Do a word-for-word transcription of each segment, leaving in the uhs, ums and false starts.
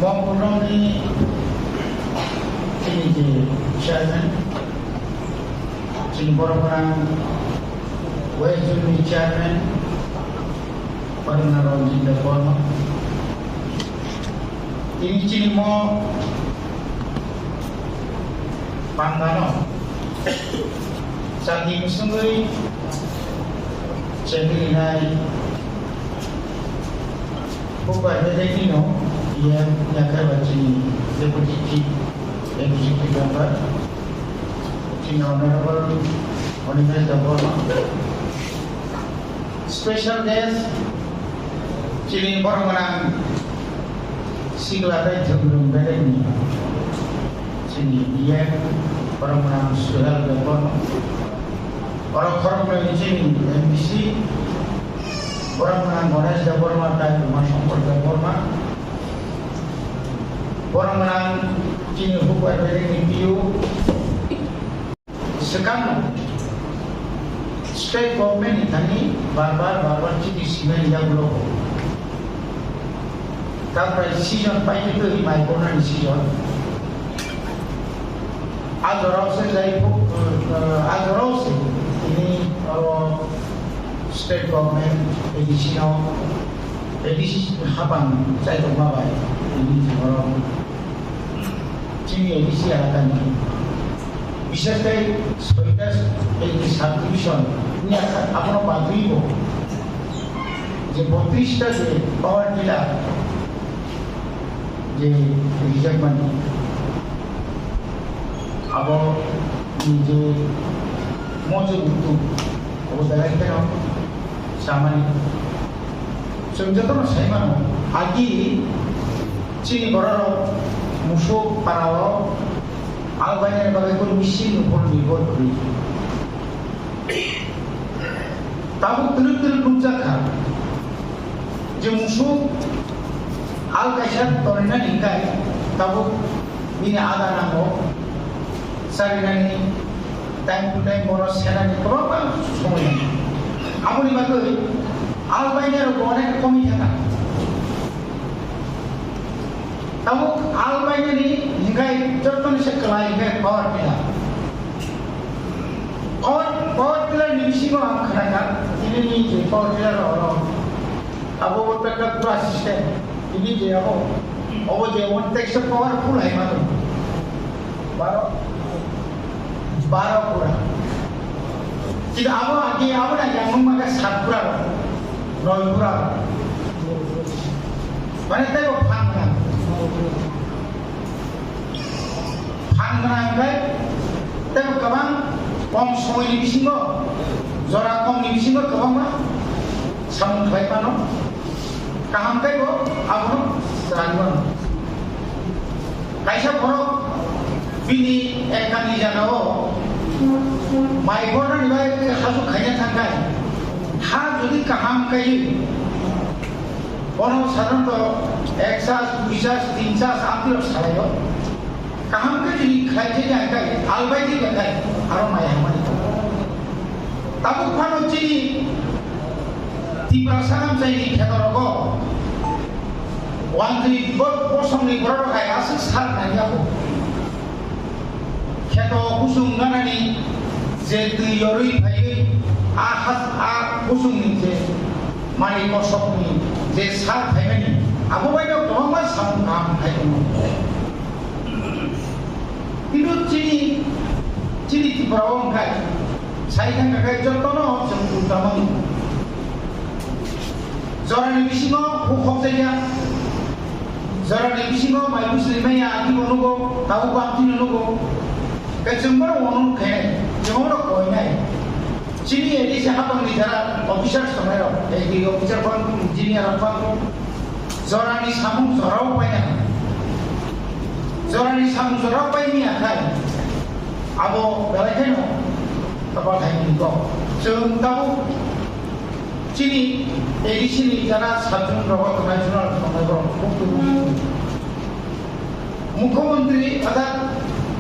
Mongkolrokni chini je chairman, chini borok gwnang West Zone ni chairman, Padma Ranjit Debbarma. Tini chini mo pandano chati musungwi chengwi rinai. Bubar bedekni no iya yakarba chini deputy chief executive member, chini honorable Onimesh Debbarma. Special guest, chini borok gwnang sikla tei thwngrum bedekni chini iya borok gwnang Suhel Debbarma. Borok khoroknwi chini M D C, borok gwnang Ganesh Debbarma tei Uma Shankar Debbarma. Borok gwnang chini Hukbar bedekni P U. Swkang state government ni thani bar bar, bar bar chini simani yagulo. Taprai season pai twi mai bornani season. A jorao se jai phu-, eh, a jorao se ini oro state government A D C no, A D C hapang chai tongma bai ini oro chini A D C elakani, bishes khe soita subdivision wngya kha, abono bagwi bo je botris ta je power tiller je rijak mani, abo ni je mojo butu, abo belai kheno samani. Chwng jotono sai mano, agi chini bororok musuk parao al bainani bagwi kunu machine ni upor nirbhor kwrwi. Tabuk twrwk twrwk nukjak kha je musuk al kaisa toninani hinkhe tabuk bini ada nango charinani, time to time bono senani kwbangma somoi nango. Aboni bagwi al bainarok bo onek komi thangkha. Tabuk al bainani hinkhe jottoni se kwlai hinkhe power tiller. Power, power tiller ni bisingo ang khnakha, tini ni je power tiller oro abo bo pekka pura system. Tini je abo, obo je one takes powerful hai ma tong. Baro, baro pura. Kintu abo agi abo na yang mung maka sat pura, noi pura. Mane tei bo phan na. Phan gwnang hwnkhe tei kwbang kom somoini bisingo, jora komni bisingo kwbangma samung khlai phano kaham khe bo abono chwrangwi mano. Kaisa borok bini ekani jagao mai bornani bai haju khaina thangkhai, ha jodi kaham kaiwi, bono sadharanto ek chas, dui chas, tin chas amtwirok salaio. Kaham khe chini khlai khe ya khai, albai khe ya khai, aro mai hamani. Tabuk phano chini Tiprasa amchaini khetorogo wangtwi bo-, bosongni bororok hai aswk sal nangya bo. Kheto kusung ganani je twi yorwi phaiwi a has-, a kusungni je mani kosokni je sal phaimani abo baino kwbangma samung kaham khai tongo. Kintu chini, chini Tripura o wngkha, sai thangkha khe jotono chwng ulta mano. Jorani bisingo huk hok jaya, jorani bisingo mai bwswlwi maya, ani bo nugo, tabuk bo amtwino nugo. Khe chwng bono uansuk khe, chwng bono koinai. Chini A D C hapangni jara officers tongnai rok, A D officer phano, engineer phano, jorani samung jorao paina. Jorani samung jorao paimani akhai, abo belai kheno kapal hai ni kok. Chwng tabuk chini A D C ni jara sabjun rogo tongnai, jora tongnai borok buktui. Mukhyamantri orthat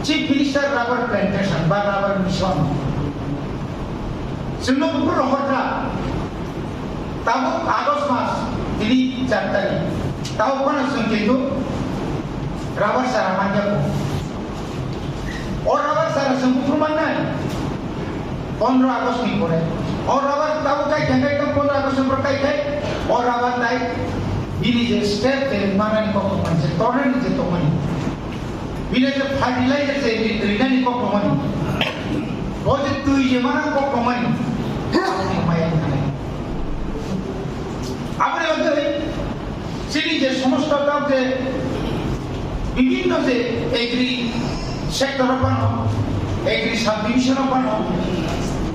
Chief Minister rubber plantation ba rubber mission. Chwngno buphuru rohorkha. Tabuk August mas, tini char tarikh. Tabuk phano chwng kintu Chwng buphuru mannai. Pondro August ni pore. O rubber tabuk kai khe, kai tong pondro August ni pore kai khe. O rubber tai bini je state je manani kok tongmani, je tornani je tongmani. Bini je fertilizer je ri-, rinani kok tongmani. O je twi je mana kok tongmani. Aboni maya wngnai. Aboni bagwi chini je somosto tak je bibhinno je agri sector o phano, agri subdivision o phano,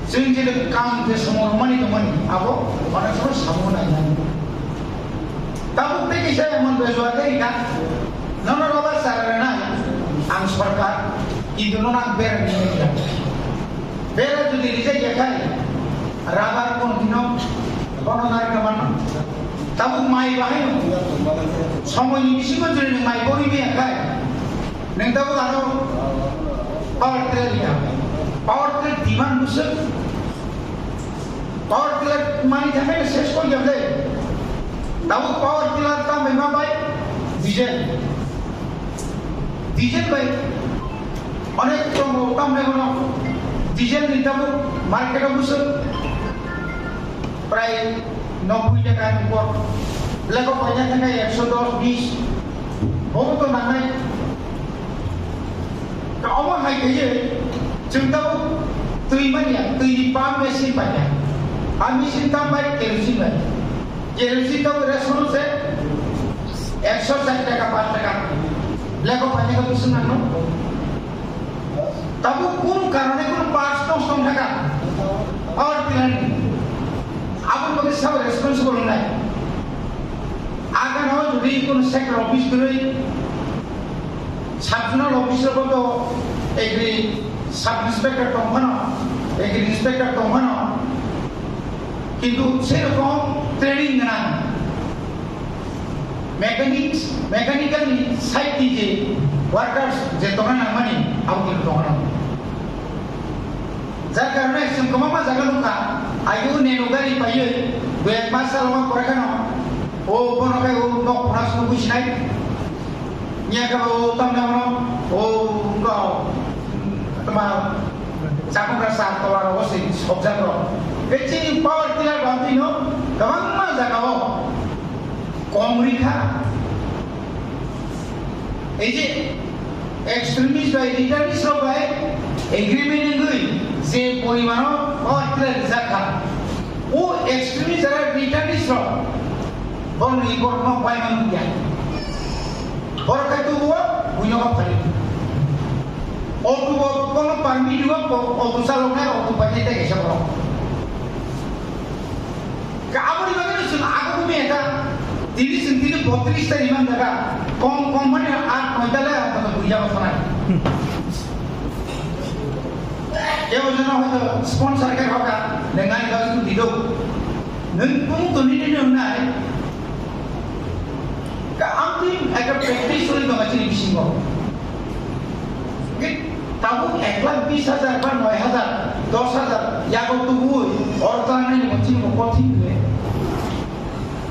chwng je kam je somo rwmani tongmani, abo onek somo samung nai nai. Tabuk tei kisa emon bejua tei ka, nono rubber chara rwnai ang sorkar, kintu nono ang bera rinai rwkha. Bera jodi rijak ya khai, rubber kono dino bono narwkna mano. Tabuk mai bahai no. Somoi ni bisingo jodi nwng mai bori maya khai, nwng tabuk ano power tiller ya. Power tiller demand bwswk. Power tiller mani thangkhe ses koi jak le. Tabuk power tiller tam bai ma bai diesel. Diesel bai onek tongo, tamni bono diesel ni tabuk market o bwswk prai noboi taka ni upor. Black o paina thangkhe ekso dos, bis. Bobo to nangnai. Ka omo hai khe chwng tabuk twi manya, twi ni pump machine paina. A machine tam bai kerosene bai. Kerosene tabuk ration se ekso sait taka, panch taka. Black o paina ka bwswk nangno. Tabuk kunu karone kunu parts nosto wng thaka power plant ni. Aboni bagwi sabo responsible wngnai. Agano jodi kunu sector office kwrwi, sub zonal office rogo to agri sub inspector tong phano, agri inspector tong phano, kintu serokom training gwnang. Mechanics, mechanical ni side ni je workers je tongna nangmani, abo khe tongna nango. Jar karone chwng kwbangma jaga nukha, ayu nenu gari paiwi, dui ek mas saloma pore kheno, o bono khe o nok phuna swngo bui sinai. Nya khe o tamni abono, o wngkha, tma, chakung rasa tola rogo se sokjak rok. Tei chini power tiller bantwi no kwbangma jaga o kom rikha. Ei je extremist bai, terrorist rok bai agreement wngwi je porimano power tiller rijak kha, o extremist jara terrorist rok borokni borokno paimang ya. Borok khai tubuo buino phali. Auto bo kono permit rwkha, auto chaloknai auto painai tei kaisa borok. Ka aboni bagwi no chwng ago bumi eta. Tini chwng tini botris ta rimang jaga. Kom kom mani aat noi ta le ang kono buija ko sanai. Kebo jona hoito sponsor khe hoka, nengani bagwi chwng dido. Nwng kung to nini nwngnai. Ka amtwi ekta practice choli tongo chini bisingo. Ke tabuk ek lakh bis hajar ba noi hajar, dos hajar yago tubui or tangnani bo chini bo kothin khe.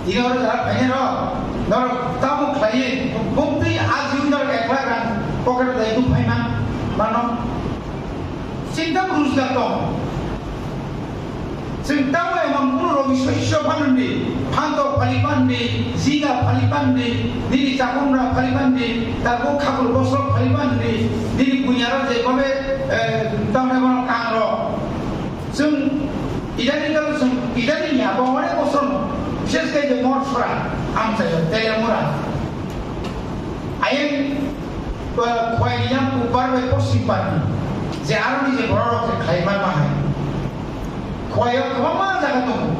Ini oro jara phainai rok, norok tamo khlaiwi, bumtwi ajiwi norok ek lakh rang pocket o dai tu phaima mano. Chini tamo rojgar tong. Chwng tamo emang kunu rogi soiso phanundi, phantok phali pandi, jiga phali pandi, nini chakungra phali pandi, tabuk khakul bosrok phali pandi, nini bunyaro je babe, eh, tamne bono kangrok. Chwng idani kalo chwng idani ya bo onek bosor no, bises khe je mor sora, amchaio, Telemura. Ayang, eh, khwai yang kupar bai posim parni, je aroni je borok rok je khlai man ma hai. Khwai o kwbangma jaga tongo.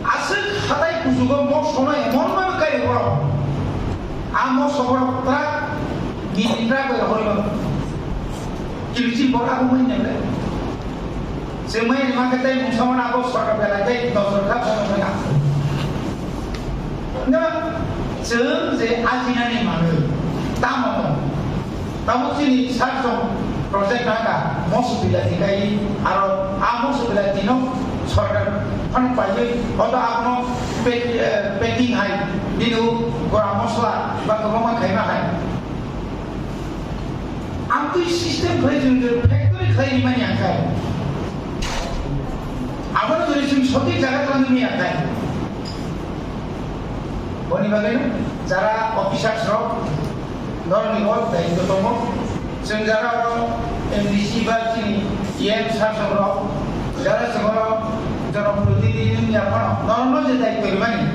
Aswk hatai kuchugo mok sono emon bhabe kai borok. A mok soborok truck, mini truck bai rohorwi mano. Kibichi borok abo manya bre. Chwng manya ni mankhe tei mungsa mano abo sorkar belai tei dosrok kha bono thangkha. No, chwng je ajinani manwi tamo tong. Tabuk chini sak song project nangkha, moso bilati kai, aro a moso bilati no sorkar phano paiwi, hoto abono pack-, eh, packing hai, bini gora mosla ba kwbangma khaima hai. Ang Twi system khlai chwng je factory khlai rimani ang khe. Abono jodi chwng sothik jaga twlangwi maya khe. Boni bagwi jara officers rok norokni o daityo tongo. Chwng jara oro M D C ba chini E M sir rok jara chwng oro jonoprotidini wngya phano norokno je daityo rimani,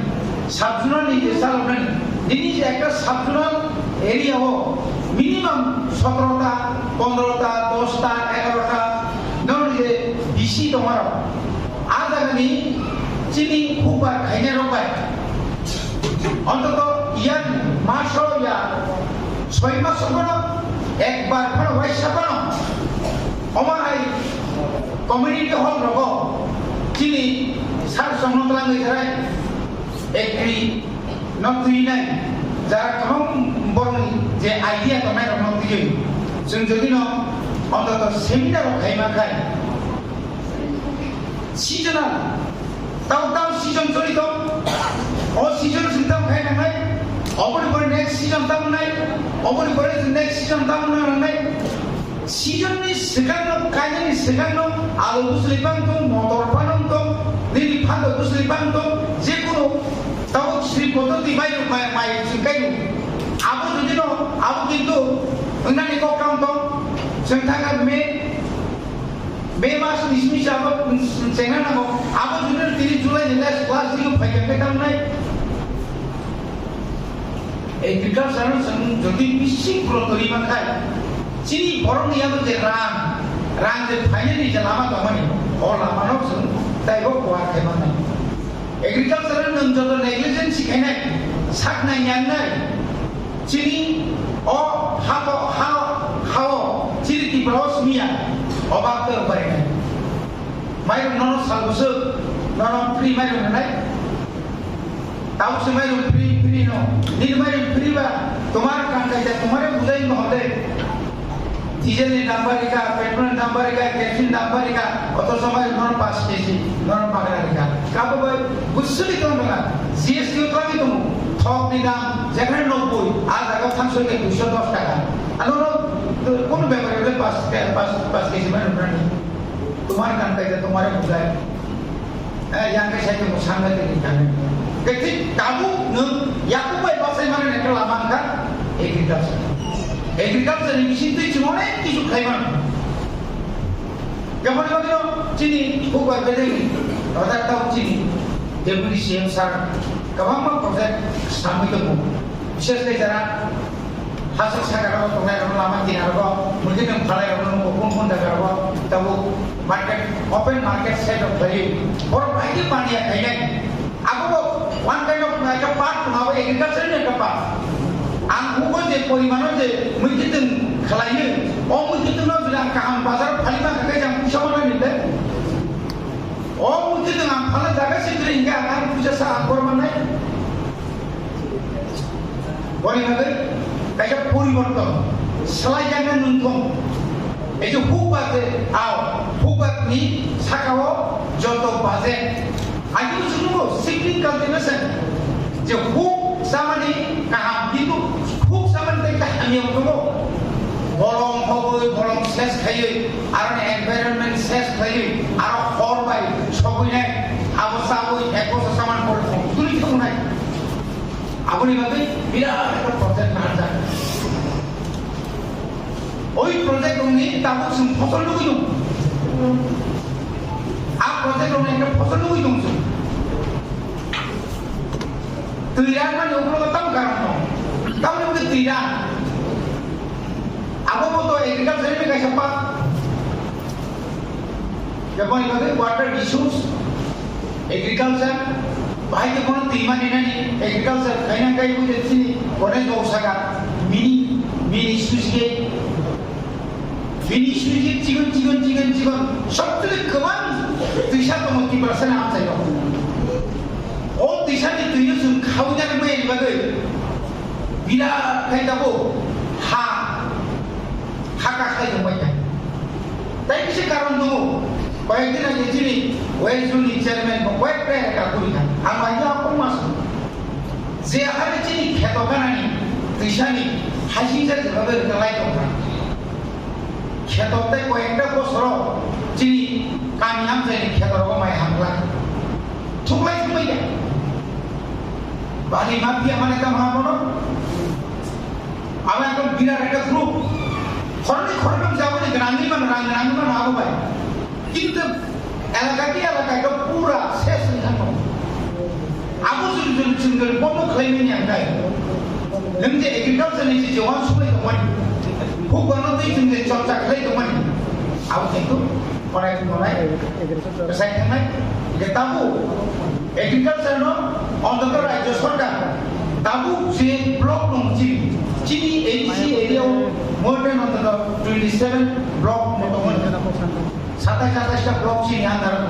sub-zonal ni je chaloknani, nini je ekta sub-zonal area o minimum sotoro ta, pondro ta, dos ta, egaroh ta, norok je D C tongmarok, a jagani chini hukbar khainai rok bai ontoto yang maso ya soi maso bono ekbar phano waisa phano omo hai community hall rogo chini sar songno twlangwi sarai ekri no twi nai, jara kwbang borokni je idea tongnai rokno twiwi chwng jodi no ontoto seminar rok khaima khai seasonal, tamo tamo season choli tong, o season chwng tamo khai nangnai, oboni pore next season tamo nai, oboni pore next season tamo nangnai. Season ni swkangno, kainani swkangno, alu bwswlwi bang tong, motor phano tong, nini phando bwswlwi bang tong, jekunu tabuk sri kotor di mai, mai, mai chwng kainwi. Abo jodi no, abo kintu wngnani kok kam tong, chwng thangkha May, May mas ni simi se abo chengna nango, abo jodi no tini July ni last class ni phai khe tamo nai. Agriculture no chwng jodi bisi grow twi man khai, chini borok ni yago je rang, rang je phainani je lama tongmani, o lama no chwng taibo kuar khai mannai. Agriculture no nwng joto negligence khainai, sak nai yang nai, chini o ha, ha, ha o chini Tripura o simi ya, obak tei obarinai. Mairung nono sal bwswk, nono free mairung rwnai. Tabuk se mairung free, free no. Nini mairung free ba, tomar kan kaisa, tomare bujai no hote. Diesel ni dam bari kha, petrol ni dam bari kha, kerosene ni dam bari kha, otocho mairung nono paanch K G, nono bagra rikha. Kabo bai bwswk ni tong bwla, G S T o twlangwi tongo. Thok ni dam, jekhane nobboi, a jaga thangsoi khe duiso dos taka. Ano no, kono bepari le paanch, paanch, paanch K G mairung rwnani. Tomar kan kaisa tomare bujai. Eh, yang kai sai tongmo sangai tongni kan. Khe thik tabuk nwng yakung bai bachai mani ekta lama wngkha agriculture. Agriculture ni bising twi chwng onek kisu khai mano. Jemon bagwi no chini hukbar bedeng ni, Raja Tau chini Deputy C M sir kwbangma project samwi tongo. Bishes khe jara Hasuk saka rogo tongnai rogo lama tina rogo, mungkin nwng phalai rogo nungo kun kun jaga rogo, tabuk market, open market side of khlaiwi, borok bahai khe paniya khainai. Abo bo one kind of, uh, ekta part tong abo agriculture ni ekta part. Ang hugo je porimano je mui kitwng khlaiwi, o mui kitwng no jodi ang kaham bazar phali ma khe jang puisa mana nile. O mui kitwng ang phala jaga se jodi hingke ang, ang puisa sa ang kor manai. Boni bagwi kaisa poriborton, swlaijaknai nwngthong. Ei je huk bate, ao, huk batni sakao joto baje. Agi bo chwngno sibling cultivation, je huk chamani kaham, kintu huk chamani tei hamya tongo. Bolong hobwi, bolong ses khaiwi, aroni environment ses khaiwi, aro hor bai sogwinai, abo chabwi ek bosor chamani pore twi thwngnai. Aboni bagwi birat ekta project nangjak. Oi project rokni tabuk chwng phosol nugwi tongo. A project rokni ekta phosol nugwi tongo chwng. Twi rangmani ukologo tamo karon tongo. Tamoni bagwi twi rang. Abo bo to agriculture ni kaisa part. Jemon bagwi water resource, agriculture, bahai khe bono twi mani nani agriculture khaina kaiwi je chini Ganesh Babu saka mini, mini switch gate, mini switch gate chikon, chikon, chikon, chikon, sobtheke kwbang twisa tongo Tiprasani amchaio. O twisani twino chwng khawi nani mani bagwi birat khai tabuk ha. Haka khai tongbai kha. Tai kisa karon tongo. Koyek din age chini West Zone ni chairman bo koyek ta ka kuri kha. Ang bai ya ko mas. Je ahari chini kheto kanani, twisani, hasing ja jeba be rwlai tong kha. Kheto tei koyekta bosoro chini kami amchaini khetorogo mai hamkla. Thuklai thumbai ya. Bagi mafia mane kam hamono. Abo ekdom birat ekta group. Khoroknwi khoroktham jaboni gwnangwi mano, rang gwnangwi mano abo bai. Kintu elaka ki elaka ekdom pura ses wngkha no. Abo jodi jodi chwng jodi bondo khlaimani ang kai. Nwng je agriculture ni je jowan subai tongmani. Hukbarno tei chwng je chorcha khlai tongmani. Abo kintu korai tongmani. Bwsai thangnai. Je tabuk agriculture no ontoto rajya sarkar tabuk je block nung chini, chini A D C area o more than ontoto twenty seven block no tongmani. Satais atais ta block chini under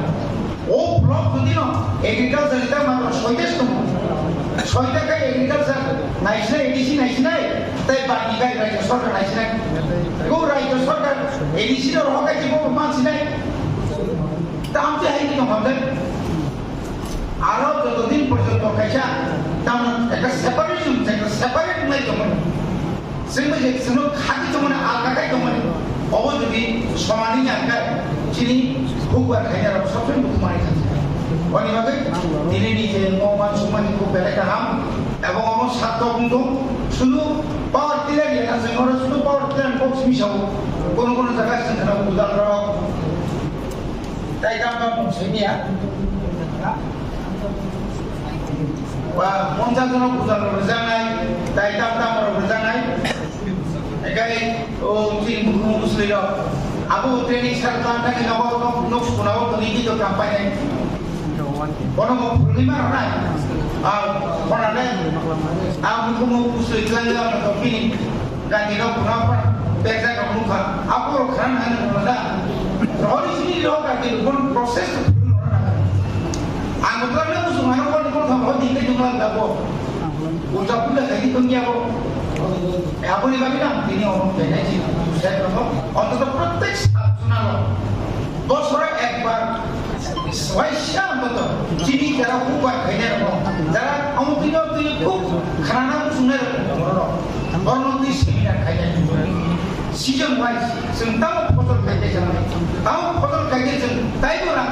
o. O block jodi no agriculture ni ta matro soitas tongo. Soita kai agriculture naisinai, A D C naisinai, tai baki kai rajya sarkar naisinai. Ko rajya sarkar A D C no rohor kai chibo mansinai. Tamte hai ni tong hamdai. Aro joto din porjonto kaisa tamno ekta separatism, ekta separate nai tongmani. Chwngno je chwngno khati tongmani, alka khai tongmani, obo jodi somani ya khe chini hukbar khaina rok sob somoi buthumani kha. Oni bagwi tini ni je mo man sumani khub belai kaham, ebong omo satto bung dong, sudu power tiller ya na chwng oro sudu power tiller box misao, kono kono jaga chwng khana budal rok. Tai tam tam mung simi ya. Ba, monchas jono budal rok rwjaknai, tai tam tam rok rwjaknai. Ekai, o, chini mukhumu bwswlwi rok. Abo training sar tlang thani nogo, nok, nok sukuna o tongwi tito kampani. Bono bo phuruni ma rwnai. A, khonale, a, mukhumu bwswlwi tlang ya, ano tongpini. Gandhi rok buno phan pekjak rok nukha. Apo rok khan han nukha da. Rohori sini rok Gandhi rok bon process to phuno rok nukha. Ang nukha na usung ano kon kon tham rok dikhe nukha da bo. Ulta pula kadi tong ya bo. Apo ni bagi na tini ono kaya ji. Saya rok onto protect sab suna rok. Bosoro ekbar swaisa boto chini jara hukbar khainai rok, jara omo tini tini khub khanana chungnai rok borok, borokno twi seminar khainai. Season wise chwng tamo phosol khainai, tamo phosol khainai chwng taibo rang